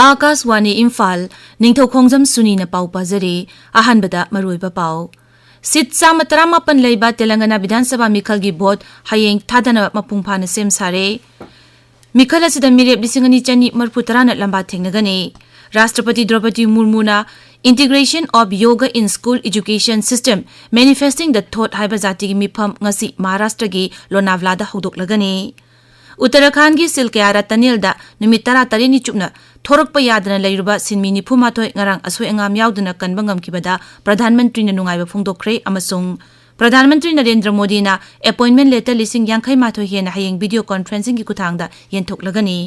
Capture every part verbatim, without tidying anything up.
ꯑꯥꯀꯥꯁꯋꯥꯅꯤ ꯏꯝꯐꯥꯜ, ꯅꯤꯡꯊꯧ ꯈꯣꯡꯖꯝ ꯁꯨꯅꯤꯅ ꯄꯥꯎ ꯄꯥꯖꯔꯤ꯫ ꯑꯍꯥꯟꯕꯗ ꯃꯔꯨꯑꯣꯏꯕ ꯄꯥꯎ꯫ ꯁꯤꯠ ꯆꯥꯝꯃ ꯇꯔꯥꯃꯥꯄꯟ ꯂꯩꯕ ꯇꯦꯂꯪꯒꯅꯥ ꯕꯤꯙꯥꯟ ꯁꯚꯥ ꯃꯤꯈꯜꯒꯤ ꯚꯣꯠ ꯍꯌꯦꯡ ꯊꯥꯗꯅꯕ ꯃꯄꯨꯡ ꯐꯥꯅ ꯁꯦꯝ ꯁꯥꯔꯦ꯫ ꯃꯤꯈꯜ ꯑꯁꯤꯗ ꯃꯤꯔꯦꯞ ꯂꯤꯁꯤꯡ ꯑꯅꯤ ꯆꯅꯤ ꯃꯔꯤꯐꯨ ꯇꯔꯥꯅ ꯂꯝꯕꯥ ꯊꯦꯡꯅꯒꯅꯤ꯫ ꯔꯥꯁꯇ꯭ꯔꯄꯇꯤ ꯗ꯭ꯔꯧꯄꯗꯤ ꯃꯨꯔꯃꯨꯅ Integration of Yoga in School Education System, Manifesting the Thought ꯍꯥꯏꯕ ꯖꯥꯇꯤꯒꯤ ꯃꯤꯐꯝ ꯉꯁꯤ ꯃꯍꯥꯔꯥꯁꯇ꯭ꯔꯒꯤ ꯂꯣꯅꯥꯚꯂꯥꯗ ꯍꯧꯗꯣꯛꯂꯒꯅꯤ꯫ ꯎꯠꯇꯔꯥꯈꯥꯟꯗꯒꯤ ꯁꯤꯜꯀꯌꯥꯔꯥ ꯇꯅꯦꯜꯗ ꯅꯨꯃꯤꯠ ꯇꯔꯥꯇꯔꯦꯠꯅꯤ ꯆꯨꯞꯅ ꯊꯣꯔꯛꯄ ꯌꯥꯗꯅ ꯂꯩꯔꯨꯕ ꯁꯤꯟꯃꯤ ꯅꯤꯐꯨ ꯃꯥꯊꯣꯏ ꯉꯔꯥꯡ ꯑꯁꯣꯏ ꯑꯉꯥꯝ ꯌꯥꯎꯗꯅ ꯀꯟꯕ ꯉꯝꯈꯤꯕꯗ ꯄ꯭ꯔꯙꯥꯟ ꯃꯟꯇ꯭ꯔꯤꯅ ꯅꯨꯡꯉꯥꯏꯕ ꯐꯣꯡꯗꯣꯛꯈ꯭ꯔꯦ ꯑꯃꯁꯨꯡ ꯄ꯭ꯔꯙꯥꯟ ꯃꯟꯇ꯭ꯔꯤ ꯅꯔꯦꯟꯗ꯭ꯔ ꯃꯣꯗꯤꯅ appointment letter ꯂꯤꯁꯤꯡ ꯌꯥꯡꯈꯩ ꯃꯥꯊꯣꯏ ꯍꯦꯟꯅ ꯍꯌꯦꯡ video conferencingꯒꯤ ꯈꯨꯠꯊꯥꯡꯗ ꯌꯦꯟꯊꯣꯛꯂꯒꯅꯤ꯫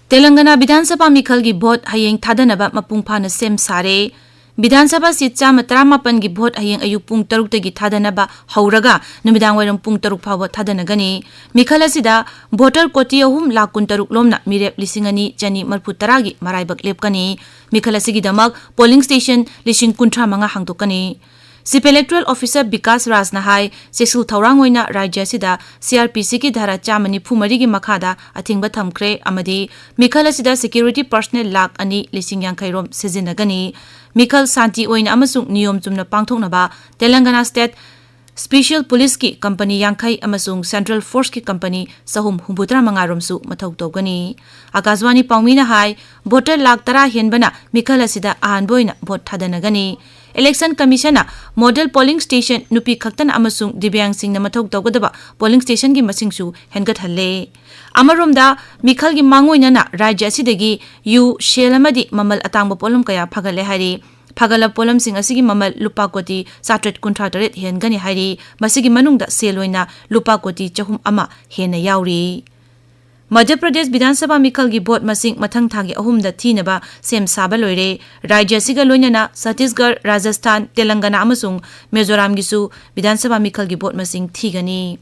ꯇꯦꯂꯪꯒꯅꯥ ꯕꯤꯙꯥꯟ ꯁꯚꯥ ꯃꯤꯈꯜꯒꯤ ꯚꯣꯠ ꯍꯌꯦꯡ ꯊꯥꯗꯅꯕ ꯃꯄꯨꯡ ꯐꯥꯅ ꯁꯦꯝ ꯁꯥꯔꯦ꯫ ꯕꯤꯙꯥꯟ ꯁꯚꯥ ꯁꯤꯠ ꯆꯥꯝꯃ ꯇꯔꯥꯃꯥꯄꯟꯒꯤ ꯚꯣꯠ ꯍꯌꯦꯡ ꯑꯌꯨꯛ ꯄꯨꯡ ꯇꯔꯨꯛꯇꯒꯤ ꯊꯥꯗꯅꯕ ꯍꯧꯔꯒ ꯅꯨꯃꯤꯗꯥꯡ ꯋꯥꯏꯔꯝ ꯄꯨꯡ ꯇꯔꯨꯛ ꯐꯥꯎꯕ ꯊꯥꯗꯅꯒꯅꯤ꯫ ꯃꯤꯈꯜ ꯑꯁꯤꯗ voter ꯀꯣꯇꯤ ꯑꯍꯨꯝ ꯂꯥꯈ ꯀꯨꯟꯇꯔꯨꯛ ꯂꯣꯝꯅ ꯃꯤꯔꯦꯞ ꯂꯤꯁꯤꯡ ꯑꯅꯤ ꯆꯅꯤ ꯃꯔꯤꯐꯨ ꯇꯔꯥꯒꯤ ꯃꯔꯥꯏꯕꯛ ꯂꯦꯞꯀꯅꯤ꯫ ꯃꯤꯈꯜ ꯑꯁꯤꯒꯤꯗꯃꯛ polling station ꯂꯤꯁꯤꯡ ꯀꯨꯟꯊ꯭ꯔꯥ ꯃꯉꯥ ꯍꯥꯡꯗꯣꯛꯀꯅꯤ꯫ Chief Electoral Officer ꯕꯤꯀꯥꯁ ꯔꯥꯖꯅ ꯍꯥꯏ, ꯆꯦꯛꯁꯤꯜ ꯊꯧꯔꯥꯡ ꯑꯣꯏꯅ ꯔꯥꯖ꯭ꯌ ꯑꯁꯤꯗ CrPCꯒꯤ ꯙꯥꯔꯥ ꯆꯥꯝꯃ ꯅꯤꯐꯨ ꯃꯔꯤꯒꯤ ꯃꯈꯥꯗ ꯑꯊꯤꯡꯕ ꯊꯝꯈ꯭ꯔꯦ ꯑꯃꯗꯤ ꯃꯤꯈꯜ ꯑꯁꯤꯗ security personnel ꯂꯥꯈ ꯑꯅꯤ ꯂꯤꯁꯤꯡ ꯌꯥꯡꯈꯩ ꯔꯣꯝ ꯁꯤꯖꯤꯟꯅꯒꯅꯤ꯫ ꯃꯤꯈꯜ ꯁꯥꯟꯇꯤ ꯑꯣꯏꯅ ꯑꯃꯁꯨꯡ ꯅꯤꯌꯣꯝ ꯆꯨꯝꯅ ꯄꯥꯡꯊꯣꯛꯅꯕ ꯇꯦꯂꯪꯒꯅꯥ State Special Policeꯀꯤ company ꯌꯥꯡꯈꯩ ꯑꯃꯁꯨꯡ Central Forceꯀꯤ company ꯆꯍꯨꯝ ꯍꯨꯝꯐꯨꯇꯔꯥ ꯃꯉꯥ ꯔꯣꯝꯁꯨ ꯃꯊꯧ ꯇꯧꯒꯅꯤ꯫ ꯑꯀꯥꯁꯕꯥꯅꯤ ꯄꯥꯎꯃꯤꯅ ꯍꯥꯏ, voter ꯂꯥꯈ ꯇꯔꯥ ꯍꯦꯟꯕꯅ ꯃꯤꯈꯜ ꯑꯁꯤꯗ ꯑꯍꯥꯟꯕ ꯑꯣꯏꯅ ꯚꯣꯠ ꯊꯥꯗꯅꯒꯅꯤ꯫ Election Commissionꯅ model polling station, ꯅꯨꯄꯤ ꯈꯛꯇꯅ ꯑꯃꯁꯨꯡ ꯗꯤꯕ꯭ꯌꯥꯡꯁꯤꯡꯅ ꯃꯊꯧ ꯇꯧꯒꯗꯕ polling stationꯒꯤ ꯃꯁꯤꯡꯁꯨ ꯍꯦꯟꯒꯠꯍꯜꯂꯦ꯫ ꯑꯃꯔꯣꯝꯗ, ꯃꯤꯈꯜꯒꯤ ꯃꯥꯡꯑꯣꯏꯅꯅ ꯔꯥꯖ꯭ꯌ ꯑꯁꯤꯗꯒꯤ ꯌꯨ, ꯁꯦꯜ ꯑꯃꯗꯤ ꯃꯃꯜ ꯑꯇꯥꯡꯕ ꯄꯣꯠꯂꯝ ꯀꯌꯥ ꯐꯒꯠꯂꯦ ꯍꯥꯏꯔꯤ꯫ ꯐꯒꯠꯂꯕ ꯄꯣꯠꯂꯝꯁꯤꯡ ꯑꯁꯤꯒꯤ ꯃꯃꯜ ꯂꯨꯄꯥ ꯀꯣꯇꯤ ꯆꯥꯇ꯭ꯔꯦꯠ ꯀꯨꯟꯊ꯭ꯔꯥ ꯇꯔꯦꯠ ꯍꯦꯟꯒꯅꯤ ꯍꯥꯏꯔꯤ꯫ ꯃꯁꯤꯒꯤ ꯃꯅꯨꯡꯗ ꯁꯦꯜ ꯑꯣꯏꯅ ꯂꯨꯄꯥ ꯀꯣꯇꯤ ꯆꯍꯨꯝ ꯑꯃ ꯍꯦꯟꯅ ꯌꯥꯎꯔꯤ꯫ ꯃꯙ꯭ꯌ ꯄ꯭ꯔꯗꯦꯁ ꯕꯤꯙꯥꯟ ꯁꯚꯥ ꯃꯤꯈꯜꯒꯤ ꯚꯣꯠ ꯃꯁꯤꯡ ꯃꯊꯪ ꯊꯥꯒꯤ ꯑꯍꯨꯝꯗ ꯊꯤꯅꯕ ꯁꯦꯝ ꯁꯥꯕ ꯂꯣꯏꯔꯦ꯫ ꯔꯥꯖ꯭ꯌ ꯑꯁꯤꯒ ꯂꯣꯏꯅꯅ ꯆꯇꯤꯁꯒꯔ, ꯔꯥꯖꯁꯊꯥꯟ, ꯇꯦꯂꯪꯒꯅꯥ ꯑꯃꯁꯨꯡ ꯃꯤꯖꯣꯔꯥꯝꯒꯤꯁꯨ ꯕꯤꯙꯥꯟ ꯁꯚꯥ ꯃꯤꯈꯜꯒꯤ ꯚꯣꯠ ꯃꯁꯤꯡ ꯊꯤꯒꯅꯤ꯫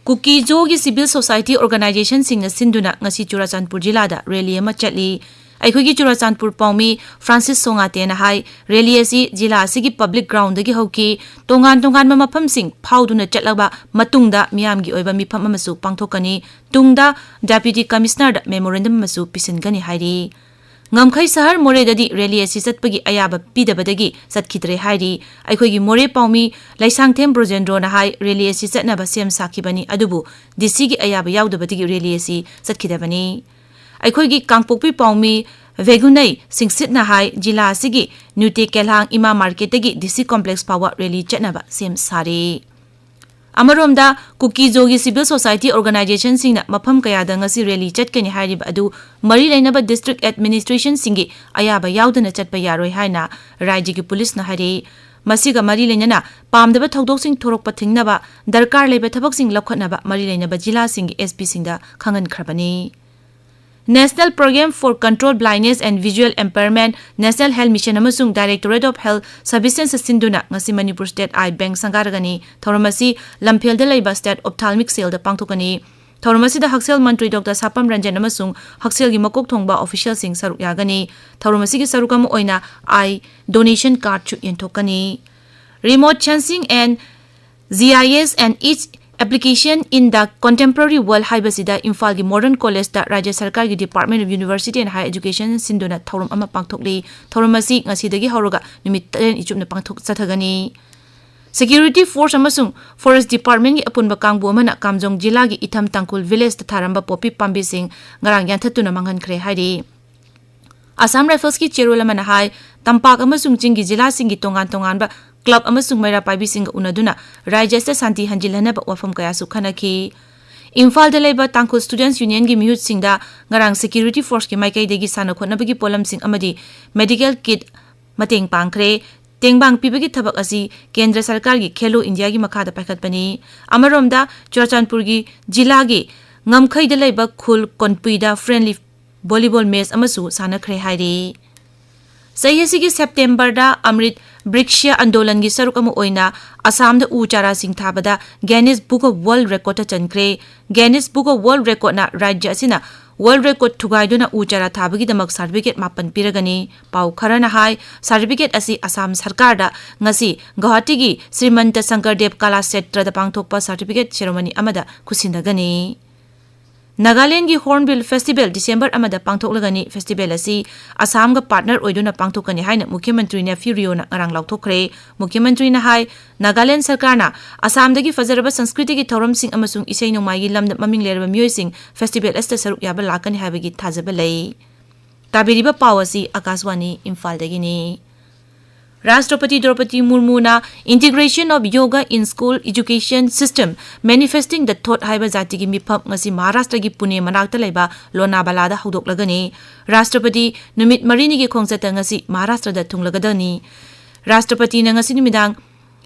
ꯀꯨꯀꯤꯖꯣꯒꯤ civil society organizationꯁꯤꯡꯅ ꯁꯤꯟꯗꯨꯅ ꯉꯁꯤ ꯆꯨꯔꯥꯆꯥꯟꯄꯨꯔ ꯖꯤꯂꯥꯗ rally ꯑꯃ ꯆꯠꯂꯤ꯫ ꯑꯩꯈꯣꯏꯒꯤ ꯆꯨꯔꯥꯆꯥꯟꯄꯨꯔ ꯄꯥꯎꯃꯤ ꯐ꯭ꯔꯥꯟꯁꯤꯁ ꯁꯣꯉꯥꯇꯦꯅ ꯍꯥꯏ, ꯔꯦꯂꯤ ꯑꯁꯤ ꯖꯤꯂꯥ ꯑꯁꯤꯒꯤ ꯄꯕ꯭ꯂꯤꯛ ꯒ꯭ꯔꯥꯎꯟꯗꯒꯤ ꯍꯧꯈꯤ꯫ ꯇꯣꯉꯥꯟ ꯇꯣꯉꯥꯟꯕ ꯃꯐꯝꯁꯤꯡ ꯐꯥꯎꯗꯨꯅ ꯆꯠꯂꯕ ꯃꯇꯨꯡꯗ ꯃꯤꯌꯥꯝꯒꯤ ꯑꯣꯏꯕ ꯃꯤꯐꯝ ꯑꯃꯁꯨ ꯄꯥꯡꯊꯣꯛꯀꯅꯤ꯫ ꯇꯨꯡꯗ ꯗꯦꯄ꯭ꯌꯨꯇꯤ ꯀꯃꯤꯁꯅꯔꯗ ꯃꯦꯃꯣꯔꯦꯟꯗꯝ ꯑꯃꯁꯨ ꯄꯤꯁꯤꯟꯒꯅꯤ ꯍꯥꯏꯔꯤ꯫ ꯉꯝꯈꯩ ꯁꯍꯔ ꯃꯣꯔꯦꯗꯗꯤ ꯔꯦꯂꯤ ꯑꯁꯤ ꯆꯠꯄꯒꯤ ꯑꯌꯥꯕ ꯄꯤꯗꯕꯗꯒꯤ ꯆꯠꯈꯤꯗ꯭ꯔꯦ ꯍꯥꯏꯔꯤ꯫ ꯑꯩꯈꯣꯏꯒꯤ ꯃꯣꯔꯦ ꯄꯥꯎꯃꯤ ꯂꯩꯁꯥꯡꯊꯦꯝ ꯕ꯭ꯔꯣꯖꯦꯟꯗ꯭ꯔꯣꯅ ꯍꯥꯏ, ꯔꯦꯂꯤ ꯑꯁꯤ ꯆꯠꯅꯕ ꯁꯦꯝ ꯁꯥꯈꯤꯕꯅꯤ, ꯑꯗꯨꯕꯨ ꯗꯤ ꯁꯤꯒꯤ ꯑꯌꯥꯕ ꯌꯥꯎꯗꯕꯗꯒꯤ ꯔꯦꯂꯤ ꯑꯁꯤ ꯆꯠꯈꯤꯗꯕꯅꯤ꯫ ꯑꯩꯈꯣꯏꯒꯤ ꯀꯥꯡꯄꯣꯛꯄꯤ ꯄꯥꯎꯃꯤ ꯚꯦꯒꯨꯅꯩ ꯁꯤꯡꯁꯤꯠꯅ ꯍꯥꯏ, ꯖꯤꯂꯥ ꯑꯁꯤꯒꯤ ꯅ꯭ꯌꯨꯇꯦ ꯀꯦꯜꯍꯥꯡ ꯏꯃꯥ ꯃꯥꯔꯀꯦꯠꯇꯒꯤ ꯗꯤ ꯁꯤ ꯀꯣꯝꯄ꯭ꯂꯦꯛꯁ ꯐꯥꯎꯕ ꯔꯦꯂꯤ ꯆꯠꯅꯕ ꯁꯦꯝ ꯁꯥꯔꯦ꯫ ꯑꯃꯔꯣꯝꯗ, ꯀꯨꯀꯤꯖꯣꯒꯤ ꯁꯤꯚꯤꯜ ꯁꯣꯁꯥꯏꯇꯤ ꯑꯣꯔꯒꯅꯥꯏꯖꯦꯁꯟꯁꯤꯡꯅ ꯃꯐꯝ ꯀꯌꯥꯗ ꯉꯁꯤ ꯔꯦꯂꯤ ꯆꯠꯀꯅꯤ ꯍꯥꯏꯔꯤꯕ ꯑꯗꯨ ꯃꯔꯤ ꯂꯩꯅꯕ ꯗꯤꯁꯇ꯭ꯔꯤꯛ ꯑꯦꯗꯃꯤꯅꯤꯁꯇ꯭ꯔꯦꯁꯟꯁꯤꯡꯒꯤ ꯑꯌꯥꯕ ꯌꯥꯎꯗꯅ ꯆꯠꯄ ꯌꯥꯔꯣꯏ ꯍꯥꯏꯅ ꯔꯥꯖ꯭ꯌꯒꯤ ꯄꯨꯂꯤꯁꯅ ꯍꯥꯏꯔꯛꯏ꯫ ꯃꯁꯤꯒ ꯃꯔꯤ ꯂꯩꯅꯅ ꯄꯥꯝꯗꯕ ꯊꯧꯗꯣꯛꯁꯤꯡ ꯊꯣꯔꯛꯄ ꯊꯤꯡꯅꯕ ꯗꯔꯀꯥꯔ ꯂꯩꯕ ꯊꯕꯛꯁꯤꯡ ꯂꯧꯈꯠꯅꯕ ꯃꯔꯤ ꯂꯩꯅꯕ ꯖꯤꯂꯥꯁꯤꯡꯒꯤ ꯑꯦꯁ ꯄꯤꯁꯤꯡꯗ ꯈꯪꯍꯟꯈ꯭ꯔꯕꯅꯤ꯫ National Program for Control Blindness and Visual Impairment, National Health Mission ꯑꯃꯁꯨꯡ Directorate of Health Services ꯁꯤꯟꯗꯨꯅ ꯉꯁꯤ ꯃꯅꯤꯄꯨꯔ State Eye Bank ꯁꯪꯒꯥꯔꯒꯅꯤ꯫ ꯊꯧꯔꯝ ꯑꯁꯤ ꯂꯝꯐꯦꯜꯗ ꯂꯩꯕ State Ophthalmic Cellꯗ ꯄꯥꯡꯊꯣꯛꯀꯅꯤ꯫ ꯊꯧꯔꯝ ꯑꯁꯤꯗ ꯍꯛꯁꯦꯜ ꯃꯟꯇ꯭ꯔꯤ ꯗꯣꯛꯇꯔ ꯁꯥꯄꯝ ꯔꯟꯖꯟ ꯑꯃꯁꯨꯡ ꯍꯛꯁꯦꯜꯒꯤ ꯃꯀꯣꯛ ꯊꯣꯡꯕ officialꯁꯤꯡ ꯁꯔꯨꯛ ꯌꯥꯒꯅꯤ꯫ ꯊꯧꯔꯝ ꯑꯁꯤꯒꯤ ꯁꯔꯨꯛ ꯑꯃ ꯑꯣꯏꯅ eye donation cardꯁꯨ ꯌꯦꯟꯊꯣꯛꯀꯅꯤ꯫ Remote Sensing and G I S and Its Application in the Contemporary World ꯍꯥꯏꯕꯁꯤꯗ ꯏꯝꯐꯥꯜꯒꯤ ꯃꯣꯗꯔꯟ ꯀꯣꯂꯦꯖꯇ ꯔꯥꯖ꯭ꯌ ꯁꯔꯀꯥꯔꯒꯤ Department of University and Higher Education ꯁꯤꯟꯗꯨꯅ ꯊꯧꯔꯝ ꯑꯃ ꯄꯥꯡꯊꯣꯛꯂꯤ꯫ ꯊꯧꯔꯝ ꯑꯁꯤ ꯉꯁꯤꯗꯒꯤ ꯍꯧꯔꯒ ꯅꯨꯃꯤꯠ ꯇꯔꯦꯠꯅꯤ ꯆꯨꯞꯅ ꯄꯥꯡꯊꯣꯛ ꯆꯠꯊꯒꯅꯤ꯫ Security Force ꯑꯃꯁꯨꯡ Forest Departmentꯀꯤ ꯑꯄꯨꯟꯕ ꯀꯥꯡꯕꯨ ꯑꯃꯅ ꯀꯥꯝꯖꯣꯡ ꯖꯤꯂꯥꯒꯤ ꯏꯊꯝ ꯇꯥꯡꯈꯨꯜ ꯚꯤꯂꯦꯖꯇ ꯊꯥꯔꯝꯕ ꯄꯣꯄꯤ ꯄꯥꯝꯕꯤꯁꯤꯡ ꯉꯔꯥꯡ ꯌꯥꯟꯊꯠꯇꯨꯅ ꯃꯥꯡꯍꯟꯈ꯭ꯔꯦ ꯍꯥꯏꯔꯤ꯫ ꯑꯁꯥꯝ ꯔꯥꯏꯐꯜꯁꯀꯤ ꯆꯦꯔꯣꯜ ꯑꯃꯅ ꯍꯥꯏ, ꯇꯝꯄꯥꯛ ꯑꯃꯁꯨꯡ ꯆꯤꯡꯒꯤ ꯖꯤꯂꯥꯁꯤꯡꯒꯤ ꯇꯣꯉꯥꯟ ꯇꯣꯉꯥꯟꯕ ꯀ꯭ꯂꯕ ꯑꯃꯁꯨꯡ ꯃꯩꯔꯥ ꯄꯥꯏꯕꯤꯁꯤꯡꯒ ꯎꯅꯗꯨꯅ ꯔꯥꯖ꯭ꯌ ꯑꯁꯤꯗ ꯁꯥꯟꯇꯤ ꯍꯟꯖꯤꯜꯍꯟꯅꯕ ꯋꯥꯐꯝ ꯀꯌꯥꯁꯨ ꯈꯟꯅꯈꯤ꯫ ꯏꯝꯐꯥꯜꯗ ꯂꯩꯕ ꯇꯥꯡꯈꯨꯜ Students Unionꯒꯤ ꯃꯤꯍꯨꯠꯁꯤꯡꯗ ꯉꯔꯥꯡ Security Forceꯀꯤ ꯃꯥꯏꯀꯩꯗꯒꯤ ꯁꯥꯟꯅ ꯈꯣꯠꯅꯕꯒꯤ ꯄꯣꯠꯂꯝꯁꯤꯡ ꯑꯃꯗꯤ medical kit ꯃꯇꯦꯡ ꯄꯥꯡꯈ꯭ꯔꯦ꯫ ꯇꯦꯡꯕꯥꯡ ꯄꯤꯕꯒꯤ ꯊꯕꯛ ꯑꯁꯤ ꯀꯦꯟꯗ꯭ꯔ ꯁꯔꯀꯥꯔꯒꯤ ꯈꯦꯂꯣ ꯏꯟꯗꯤꯌꯥꯒꯤ ꯃꯈꯥꯗ ꯄꯥꯏꯈꯠꯄꯅꯤ꯫ ꯑꯃꯔꯣꯝꯗ, ꯆꯨꯔꯥꯆꯥꯟꯄꯨꯔꯒꯤ ꯖꯤꯂꯥꯒꯤ ꯉꯝꯈꯩꯗ ꯂꯩꯕ ꯈꯨꯜ ꯀꯣꯟꯄꯨꯏꯗ friendly volleyball match ꯑꯃꯁꯨ ꯁꯥꯟꯅꯈ꯭ꯔꯦ ꯍꯥꯏꯔꯤ꯫ ꯆꯍꯤ ꯑꯁꯤꯒꯤ ꯁꯦꯞꯇꯦꯝꯕꯔꯗ ꯑꯃ꯭ꯔꯤꯠ ꯕ꯭ꯔꯤꯛꯁ꯭ꯌ ꯑꯟꯗꯣꯂꯟꯒꯤ ꯁꯔꯨꯛ ꯑꯃ ꯑꯣꯏꯅ ꯑꯁꯥꯝꯗ ꯎ ꯆꯥꯔꯥꯁꯤꯡ ꯊꯥꯕꯗ Guinness Book of World Recordꯇ ꯆꯟꯈ꯭ꯔꯦ꯫ Guinness Book of World Recordꯅ ꯔꯥꯖ꯭ꯌ ꯑꯁꯤꯅ World Record ꯊꯨꯒꯥꯏꯗꯨꯅ ꯎ ꯆꯥꯔꯥ ꯊꯥꯕꯒꯤꯗꯃꯛ ꯁꯥꯔꯇꯤꯐꯤꯀꯦꯠ ꯃꯥꯄꯟ ꯄꯤꯔꯒꯅꯤ꯫ ꯄꯥꯎ ꯈꯔꯅ ꯍꯥꯏ, ꯁꯥꯔꯇꯤꯐꯤꯀꯦꯠ ꯑꯁꯤ ꯑꯁꯥꯝ ꯁꯔꯀꯥꯔꯗ ꯉꯁꯤ ꯒꯧꯍꯥꯇꯤꯒꯤ ꯁ꯭ꯔꯤꯃꯟꯇ ꯁꯪꯀꯔꯗꯦꯕ ꯀꯂꯥ ꯁꯦꯇ꯭ꯔꯗ ꯄꯥꯡꯊꯣꯛꯄ ꯁꯥꯔꯇꯤꯐꯤꯀꯦꯠ ꯁꯦꯔꯣꯃꯅꯤ ꯑꯃꯗ ꯈꯨꯠꯁꯤꯟꯅꯒꯅꯤ꯫ ꯅꯥꯒꯥꯂꯦꯟꯗꯒꯤ ꯍꯣꯔꯟꯕꯤꯜ ꯐꯦꯁꯇꯤꯚꯦꯜ ꯗꯤꯁꯦꯝꯕꯔ ꯑꯃꯗ ꯄꯥꯡꯊꯣꯛꯂꯒꯅꯤ꯫ ꯐꯦꯁꯇꯤꯚꯦꯜ ꯑꯁꯤ ꯑꯁꯥꯝꯒ ꯄꯥꯔꯠꯅꯔ ꯑꯣꯏꯗꯨꯅ ꯄꯥꯡꯊꯣꯛꯀꯅꯤ ꯍꯥꯏꯅ ꯃꯨꯈ꯭ꯌ ꯃꯟꯇ꯭ꯔꯤ ꯅꯦꯐ꯭ꯌꯨ ꯔꯤꯑꯣꯅ ꯉꯔꯥꯡ ꯂꯥꯎꯊꯣꯛꯈ꯭ꯔꯦ꯫ ꯃꯨꯈ꯭ꯌ ꯃꯟꯇ꯭ꯔꯤꯅ ꯍꯥꯏ, ꯅꯥꯒꯥꯂꯦꯟ ꯁꯔꯀꯥꯔꯅ ꯑꯁꯥꯝꯗꯒꯤ ꯐꯖꯔꯕ ꯁꯪꯁꯀ꯭ꯔꯤꯇꯤꯒꯤ ꯊꯧꯔꯝꯁꯤꯡ ꯑꯃꯁꯨꯡ ꯏꯁꯩ ꯅꯣꯡꯃꯥꯏꯒꯤ ꯂꯝꯗ ꯃꯃꯤꯡ ꯂꯩꯔꯕ ꯃꯤꯑꯣꯏꯁꯤꯡ ꯐꯦꯁꯇꯤꯚꯦꯜ ꯑꯁꯤꯗ ꯁꯔꯨꯛ ꯌꯥꯕ ꯂꯥꯛꯀꯅꯤ ꯍꯥꯏꯕꯒꯤ ꯊꯥꯖꯕ ꯂꯩ꯫ ꯇꯥꯕꯤꯔꯤꯕ ꯄꯥꯎ ꯑꯁꯤ ꯑꯥꯀꯥꯁꯕꯥꯅꯤ ꯏꯝꯐꯥꯜꯗꯒꯤꯅꯤ꯫ ꯔꯥꯁꯇ꯭ꯔꯄꯇꯤ ꯗ꯭ꯔꯧꯄꯗꯤ ꯃꯨꯔꯃꯨꯅ Integration of Yoga in School Education System, Manifesting the Thought ꯍꯥꯏꯕ ꯖꯥꯇꯤꯒꯤ ꯃꯤꯐꯝ ꯉꯁꯤ ꯃꯍꯥꯔꯥꯁꯇ꯭ꯔꯒꯤ ꯄꯨꯅꯦ ꯃꯅꯥꯛꯇ ꯂꯩꯕ ꯂꯣꯅꯥꯕꯂꯥꯗ ꯍꯧꯗꯣꯛꯂꯒꯅꯤ꯫ ꯔꯥꯁꯇ꯭ꯔꯄꯇꯤ ꯅꯨꯃꯤꯠ ꯃꯔꯤꯅꯤꯒꯤ ꯈꯣꯡꯆꯠꯇ ꯉꯁꯤ ꯃꯍꯥꯔꯥꯁꯇ꯭ꯔꯗ ꯊꯨꯡꯂꯒꯗꯅꯤ꯫ ꯔꯥꯁꯇ꯭ꯔꯄꯇꯤꯅ ꯉꯁꯤ ꯅꯨꯃꯤꯗꯥꯡ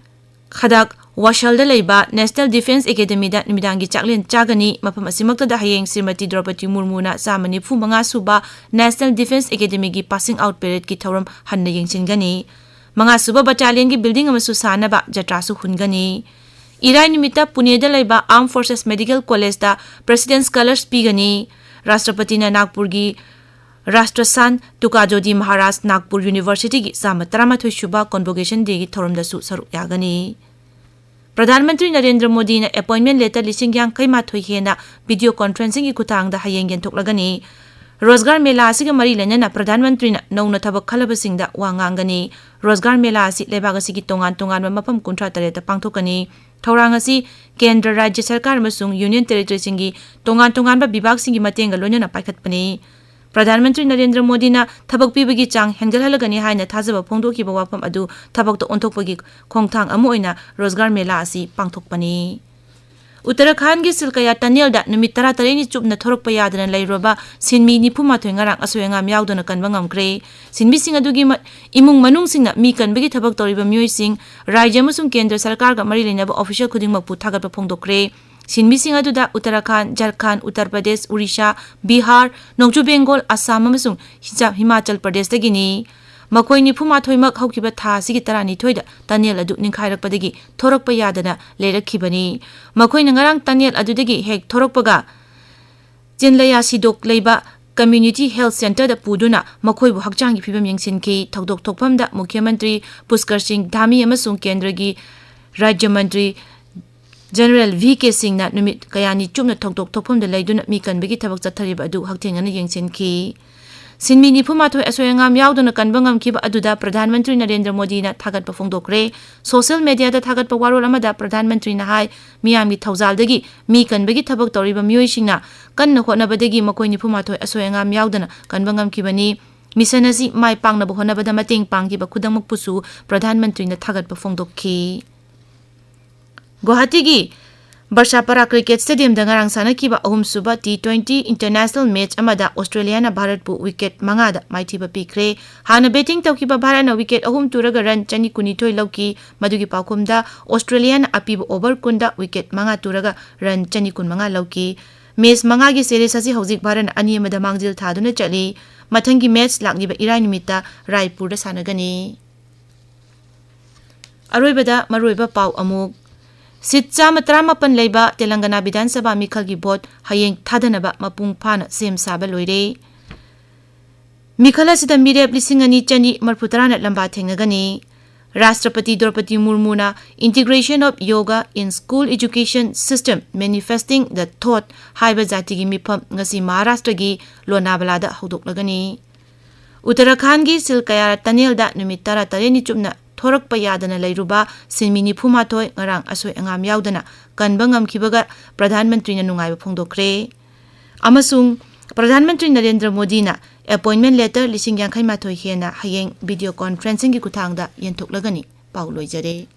ꯈꯗꯛ ꯋꯥꯁꯜꯗ ꯂꯩꯕ National Defence Academyꯗ ꯅꯨꯃꯤꯗꯥꯡꯒꯤ ꯆꯥꯛꯂꯦꯟ ꯆꯥꯒꯅꯤ꯫ ꯃꯐꯝ ꯑꯁꯤꯃꯛꯇꯗ ꯍꯌꯦꯡ ꯁ꯭ꯔꯤꯃꯇꯤ ꯗ꯭ꯔꯧꯄꯗꯤ ꯃꯨꯔꯃꯨꯅ ꯆꯥꯝꯃ ꯅꯤꯐꯨ ꯃꯉꯥ ꯁꯨꯕ National Defence Academyꯒꯤ passing out paradeꯀꯤ ꯊꯧꯔꯝ ꯍꯟꯅ ꯌꯦꯡꯁꯤꯟꯒꯅꯤ꯫ ꯃꯉꯥ ꯁꯨꯕ battalionꯒꯤ building ꯑꯃꯁꯨ ꯁꯥꯅꯕ ꯖꯇ꯭ꯔꯥꯁꯨ ꯍꯨꯟꯒꯅꯤ꯫ ꯏꯔꯥꯏ ꯅꯨꯃꯤꯠꯇ ꯄꯨꯅꯦꯗ ꯂꯩꯕ Armed Forces Medical Collegeꯇ President's Colours ꯄꯤꯒꯅꯤ꯫ ꯔꯥꯁꯇ꯭ꯔꯄꯇꯤꯅ ꯅꯥꯒꯄꯨꯔꯒꯤ ꯔꯥꯁꯇ꯭ꯔꯁꯥꯟ ꯇꯨꯀꯥꯖꯣꯗꯤ ꯃꯍꯥꯔꯥꯖ ꯅꯥꯒꯄꯨꯔ Universityꯒꯤ ꯆꯥꯝꯃ ꯇꯔꯥꯃꯥꯊꯣꯏ ꯁꯨꯕ Convocation Dayꯒꯤ ꯊꯧꯔꯝꯗꯁꯨ ꯁꯔꯨꯛ ꯌꯥꯒꯅꯤ꯫ ꯄ꯭ꯔꯙꯥꯟ ꯃꯟꯇ꯭ꯔꯤ ꯅꯔꯦꯟꯗ꯭ꯔ ꯃꯣꯗꯤꯅ appointment letter ꯂꯤꯁꯤꯡ ꯌꯥꯡꯈꯩ ꯃꯥꯊꯣꯏ ꯍꯦꯟꯅ video conferencingꯒꯤ ꯈꯨꯠꯊꯥꯡꯗ ꯍꯌꯦꯡ ꯌꯦꯟꯊꯣꯛꯂꯒꯅꯤ꯫ ꯔꯣꯖꯒꯥꯔ ꯃꯦꯂꯥ ꯑꯁꯤꯒ ꯃꯔꯤ ꯂꯩꯅꯅ ꯄ꯭ꯔꯙꯥꯟ ꯃꯟꯇ꯭ꯔꯤꯅ ꯅꯧꯅ ꯊꯕꯛ ꯈꯜꯂꯕꯁꯤꯡꯗ ꯋꯥ ꯉꯥꯡꯒꯅꯤ꯫ ꯔꯣꯖꯒꯥꯔ ꯃꯦꯂꯥ ꯑꯁꯤ ꯂꯩꯕꯥꯛ ꯑꯁꯤꯒꯤ ꯇꯣꯉꯥꯟ ꯇꯣꯉꯥꯟꯕ ꯃꯐꯝ ꯀꯨꯟꯊ꯭ꯔꯥ ꯇꯔꯦꯠꯇ ꯄꯥꯡꯊꯣꯛꯀꯅꯤ꯫ ꯊꯧꯔꯥꯡ ꯑꯁꯤ ꯀꯦꯟꯗ꯭ꯔ, ꯔꯥꯖ꯭ꯌ ꯁꯔꯀꯥꯔ ꯑꯃꯁꯨꯡ Union Territoryꯁꯤꯡꯒꯤ ꯇꯣꯉꯥꯟ ꯇꯣꯉꯥꯟꯕ ꯕꯤꯚꯥꯒꯁꯤꯡꯒꯤ ꯃꯇꯦꯡꯒ ꯂꯣꯏꯅꯅ ꯄꯥꯏꯈꯠꯄꯅꯤ꯫ ꯄ꯭ꯔꯙꯥꯟ ꯃꯟꯇ꯭ꯔꯤ ꯅꯔꯦꯟꯗ꯭ꯔ ꯃꯣꯗꯤꯅ ꯊꯕꯛ ꯄꯤꯕꯒꯤ ꯆꯥꯡ ꯍꯦꯟꯒꯠꯍꯜꯂꯒꯅꯤ ꯍꯥꯏꯅ ꯊꯥꯖꯕ ꯐꯣꯡꯗꯣꯛꯈꯤꯕ ꯋꯥꯐꯝ ꯑꯗꯨ ꯊꯕꯛꯇ ꯑꯣꯟꯊꯣꯛꯄꯒꯤ ꯈꯣꯡꯊꯥꯡ ꯑꯃ ꯑꯣꯏꯅ ꯔꯣꯖꯒꯥꯔ ꯃꯦꯂꯥ ꯑꯁꯤ ꯄꯥꯡꯊꯣꯛꯄꯅꯤ꯫ ꯎꯠꯇꯔꯥꯈꯟꯗꯒꯤ ꯁꯤꯜꯀꯌꯥ tunnelꯗ ꯅꯨꯃꯤꯠ ꯇꯔꯥꯇꯔꯦꯠꯅꯤ ꯆꯨꯞꯅ ꯊꯣꯔꯛꯄ ꯌꯥꯗꯅ ꯂꯩꯔꯨꯔꯕ ꯁꯤꯟꯃꯤ ꯅꯤꯐꯨ ꯃꯥꯊꯣꯏ ꯉꯔꯥꯡ ꯑꯁꯣꯏ ꯑꯉꯥꯝ ꯌꯥꯎꯗꯅ ꯀꯟꯕ ꯉꯝꯈ꯭ꯔꯦ꯫ ꯁꯤꯟꯃꯤꯁꯤꯡ ꯑꯗꯨꯒꯤ ꯃ-, ꯏꯃꯨꯡ ꯃꯅꯨꯡꯁꯤꯡꯅ ꯃꯤ ꯀꯟꯕꯒꯤ ꯊꯕꯛ ꯇꯧꯔꯤꯕ ꯃꯤꯑꯣꯏꯁꯤꯡ, ꯔꯥꯖ꯭ꯌ ꯑꯃꯁꯨꯡ ꯀꯦꯟꯗ꯭ꯔ ꯁꯔꯀꯥꯔꯒ ꯃꯔꯤ ꯂꯩꯅꯕ official ꯈꯨꯗꯤꯡꯃꯛꯄꯨ ꯊꯥꯒꯠꯄ ꯐꯣꯡꯗꯣꯛꯈ꯭ꯔꯦ꯫ ꯁꯤꯟꯃꯤꯁꯤꯡ ꯑꯗꯨꯗ ꯎꯠꯇꯔꯥꯈꯟꯗ, ꯖꯔꯈꯟꯗ, ꯎꯠꯇꯔ ꯄ꯭ꯔꯗꯦꯁ, ꯎꯔꯤꯁꯥ, ꯕꯤꯍꯥꯔ, ꯅꯣꯡꯆꯨꯞ ꯕꯦꯡꯒꯣꯜ, ꯑꯁꯥꯝ ꯑꯃꯁꯨꯡ ꯍꯤꯖꯥ-, ꯍꯤꯃꯥꯆꯜ ꯄ꯭ꯔꯗꯦꯁꯇꯒꯤꯅꯤ꯫ ꯃꯈꯣꯏ ꯅꯤꯐꯨ ꯃꯥꯊꯣꯏꯃꯛ ꯍꯧꯈꯤꯕ ꯊꯥ ꯑꯁꯤꯒꯤ ꯇꯔꯥꯅꯤꯊꯣꯏꯗ tunnel ꯑꯗꯨ ꯅꯤꯡꯈꯥꯏꯔꯛꯄꯗꯒꯤ ꯊꯣꯔꯛꯄ ꯌꯥꯗꯅ ꯂꯩꯔꯛꯈꯤꯕꯅꯤ꯫ ꯃꯈꯣꯏꯅ ꯉꯔꯥꯡ tunnel ꯑꯗꯨꯗꯒꯤ ꯍꯦꯛ ꯊꯣꯔꯛꯄꯒ ꯆꯤꯟꯂꯌꯥ ꯁꯤꯗꯣꯛ ꯂꯩꯕ Community Health Centreꯗ ꯄꯨꯗꯨꯅ ꯃꯈꯣꯏꯕꯨ ꯍꯛꯆꯥꯡꯒꯤ ꯐꯤꯕꯝ ꯌꯦꯡꯁꯤꯟꯈꯤ꯫ ꯊꯧꯗꯣꯛ ꯊꯣꯛꯐꯝꯗ ꯃꯨꯈ꯭ꯌ ꯃꯟꯇ꯭ꯔꯤ ꯄꯨꯁꯀꯔ ꯁꯤꯡ ꯙꯥꯃꯤ ꯑꯃꯁꯨꯡ ꯀꯦꯟꯗ꯭ꯔꯒꯤ ꯔꯥꯖ꯭ꯌ ꯃꯟꯇ꯭ꯔꯤ ꯖꯦꯅꯔꯦꯜ ꯚꯤ ꯀꯦ ꯁꯤꯡꯅ ꯅꯨꯃꯤꯠ ꯀꯌꯥꯅꯤ ꯆꯨꯞꯅ ꯊꯧꯗꯣꯛ ꯊꯣꯛꯐꯝꯗ ꯂꯩꯗꯨꯅ ꯃꯤ ꯀꯟꯕꯒꯤ ꯊꯕꯛ ꯆꯠꯊꯔꯤꯕ ꯑꯗꯨ ꯍꯛꯊꯦꯡꯅꯅ ꯌꯦꯡꯁꯤꯟꯈꯤ꯫ ꯁꯤꯟꯃꯤ ꯅꯤꯐꯨ ꯃꯥꯊꯣꯏ ꯑꯁꯣꯏ ꯑꯉꯥꯝ ꯌꯥꯎꯗꯅ ꯀꯟꯕ ꯉꯝꯈꯤꯕ ꯑꯗꯨꯗ ꯄ꯭ꯔꯙꯥꯟ ꯃꯟꯇ꯭ꯔꯤ ꯅꯔꯦꯟꯗ꯭ꯔ ꯃꯣꯗꯤꯅ ꯊꯥꯒꯠꯄ ꯐꯣꯡꯗꯣꯛꯈ꯭ꯔꯦ꯫ ꯁꯣꯁꯤꯌꯦꯜ ꯃꯦꯗꯤꯌꯥꯗ ꯊꯥꯒꯠꯄ ꯋꯥꯔꯣꯜ ꯑꯃꯗ ꯄ꯭ꯔꯙꯥꯟ ꯃꯟꯇ꯭ꯔꯤꯅ ꯍꯥꯏ, ꯃꯤꯌꯥꯝꯒꯤ ꯊꯧꯖꯥꯜꯗꯒꯤ ꯃꯤ ꯀꯟꯕꯒꯤ ꯊꯕꯛ ꯇꯧꯔꯤꯕ ꯃꯤꯑꯣꯏꯁꯤꯡꯅ ꯀꯟꯅ ꯍꯣꯠꯅꯕꯗꯒꯤ ꯃꯈꯣꯏ ꯅꯤꯐꯨ ꯃꯥꯊꯣꯏ ꯑꯁꯣꯏ ꯑꯉꯥꯝ ꯌꯥꯎꯗꯅ ꯀꯟꯕ ꯉꯝꯈꯤꯕꯅꯤ꯫ ꯃꯤꯁꯟ ꯑꯁꯤ ꯃꯥꯏ ꯄꯥꯛꯅꯕ ꯍꯣꯠꯅꯕꯗ ꯃꯇꯦꯡ ꯄꯥꯡꯈꯤꯕ ꯈꯨꯗꯤꯡꯃꯛꯄꯨꯁꯨ ꯄ꯭ꯔꯙꯥꯟ ꯃꯟꯇ꯭ꯔꯤꯅ ꯊꯥꯒꯠꯄ ꯐꯣꯡꯗꯣꯛꯈꯤ꯫ ꯒꯨꯋꯥꯍꯥꯇꯤꯒꯤ ꯕꯔꯁꯥꯄꯥꯔꯥ ꯀ꯭ꯔꯤꯀꯦꯠ ꯁ꯭ꯇꯦꯗꯤꯌꯝꯗ ꯉꯔꯥꯡ ꯁꯥꯟꯅꯈꯤꯕ ꯑꯍꯨꯝꯁꯨꯕ ꯇꯤ ꯇ꯭ꯋꯦꯟꯇꯤ ꯏꯟꯇꯔꯅꯦꯁꯅꯦꯜ ꯃꯦꯆ ꯑꯃꯗ ꯑꯣꯁꯇ꯭ꯔꯦꯂꯤꯌꯥꯅ ꯚꯥꯔꯠꯄꯨ ꯋꯤꯀꯦꯠ ꯃꯉꯥꯗ ꯃꯥꯏꯊꯤꯕ ꯄꯤꯈ꯭ꯔꯦ꯫ ꯍꯥꯟꯅ ꯕꯦꯇꯤꯡ ꯇꯧꯈꯤꯕ ꯚꯥꯔꯠꯅ ꯋꯤꯀꯦꯠ ꯑꯍꯨꯝ ꯇꯨꯔꯒ ꯔꯟ ꯆꯅꯤ ꯀꯨꯟꯅꯤꯊꯣꯏ ꯂꯧꯈꯤ꯫ ꯃꯗꯨꯒꯤ ꯄꯥꯎꯈꯨꯝꯗ ꯑꯣꯁꯇ꯭ꯔꯦꯂꯤꯌꯥꯅ ꯑꯄꯤꯕ ꯑꯣꯚꯔ ꯀꯨꯟꯗ ꯋꯤꯀꯦꯠ ꯃꯉꯥ ꯇꯨꯔꯒ ꯔꯟ ꯆꯅꯤ ꯀꯨꯟꯃꯉꯥ ꯂꯧꯈꯤ꯫ ꯃꯦꯆ ꯃꯉꯥꯒꯤ ꯁꯦꯔꯤꯁ ꯑꯁꯤ ꯍꯧꯖꯤꯛ ꯚꯥꯔꯠꯅ ꯑꯅꯤ ꯑꯃꯗ ꯃꯥꯡꯖꯤꯜ ꯊꯥꯗꯨꯅ ꯆꯠꯂꯤ꯫ ꯃꯊꯪꯒꯤ ꯃꯦꯆ ꯂꯥꯛꯂꯤꯕ ꯏꯔꯥꯏ ꯅꯨꯃꯤꯠꯇ ꯔꯥꯏꯄꯨꯔꯗ ꯁꯥꯟꯅꯒꯅꯤ꯫ ꯑꯔꯣꯏꯕꯗ ꯃꯔꯨꯑꯣꯏꯕ ꯄꯥꯎ ꯑꯃꯨꯛ꯫ ꯁꯤꯠ ꯆꯥꯝꯃ ꯇꯔꯥꯃꯥꯄꯟ ꯂꯩꯕ ꯇꯦꯂꯪꯒꯅꯥ ꯕꯤꯙꯥꯟ ꯁꯚꯥ ꯃꯤꯈꯜꯒꯤ ꯚꯣꯠ ꯍꯌꯦꯡ ꯊꯥꯗꯅꯕ ꯃꯄꯨꯡ ꯐꯥꯅ ꯁꯦꯝ ꯁꯥꯕ ꯂꯣꯏꯔꯦ꯫ ꯃꯤꯈꯜ ꯑꯁꯤꯗ ꯃꯤꯔꯦꯞ ꯂꯤꯁꯤꯡ ꯑꯅꯤ ꯆꯅꯤ ꯃꯔꯤꯐꯨ ꯇꯔꯥꯅ ꯂꯝꯕꯥ ꯊꯦꯡꯅꯒꯅꯤ꯫ ꯔꯥꯁꯇ꯭ꯔꯄꯇꯤ ꯗ꯭ꯔꯧꯄꯗꯤ ꯃꯨꯔꯃꯨꯅ Integration of Yoga in School Education System, Manifesting the Thought ꯍꯥꯏꯕ ꯖꯥꯇꯤꯒꯤ ꯃꯤꯐꯝ ꯉꯁꯤ ꯃꯍꯥꯔꯥꯁꯇ꯭ꯔꯒꯤ ꯂꯣꯅꯥꯕꯂꯥꯗ ꯍꯧꯗꯣꯛꯂꯒꯅꯤ꯫ ꯎꯠꯇꯔꯥꯈꯥꯟꯒꯤ ꯁꯤꯜꯀꯌꯥꯔ ꯇꯅꯦꯜꯗ ꯅꯨꯃꯤꯠ ꯇꯔꯥꯇꯔꯦꯠꯅꯤ ꯆꯨꯞꯅ ꯊꯣꯔꯛꯄ ꯌꯥꯗꯅ ꯂꯩꯔꯨꯕ ꯁꯤꯟꯃꯤ ꯅꯤꯐꯨꯃꯥꯊꯣꯏ ꯉꯔꯥꯡ ꯑꯁꯣꯏ ꯑꯉꯥꯝ ꯌꯥꯎꯗꯅ ꯀꯟꯕ ꯉꯝꯈꯤꯕꯒ ꯄ꯭ꯔꯙꯥꯟ ꯃꯟꯇ꯭ꯔꯤꯅ ꯅꯨꯡꯉꯥꯏꯕ ꯐꯣꯡꯗꯣꯛꯈ꯭ꯔꯦ꯫ ꯑꯃꯁꯨꯡ ꯄ꯭ꯔꯙꯥꯟ ꯃꯟꯇ꯭ꯔꯤ ꯅꯔꯦꯟꯗ꯭ꯔ ꯃꯣꯗꯤꯅ ꯑꯦꯄꯣꯏꯟꯃꯦꯟ ꯂꯦꯇꯔ ꯂꯤꯁꯤꯡ ꯌꯥꯡꯈꯩ ꯃꯥꯊꯣꯏ ꯍꯦꯟꯅ ꯍꯌꯦꯡ ꯚꯤꯗꯤꯑꯣ ꯀꯣꯟꯐ꯭ꯔꯦꯟꯁꯤꯡꯒꯤ ꯈꯨꯠꯊꯥꯡꯗ ꯌꯦꯟꯊꯣꯛꯂꯒꯅꯤ꯫ ꯄꯥꯎ ꯂꯣꯏꯖꯔꯦ꯫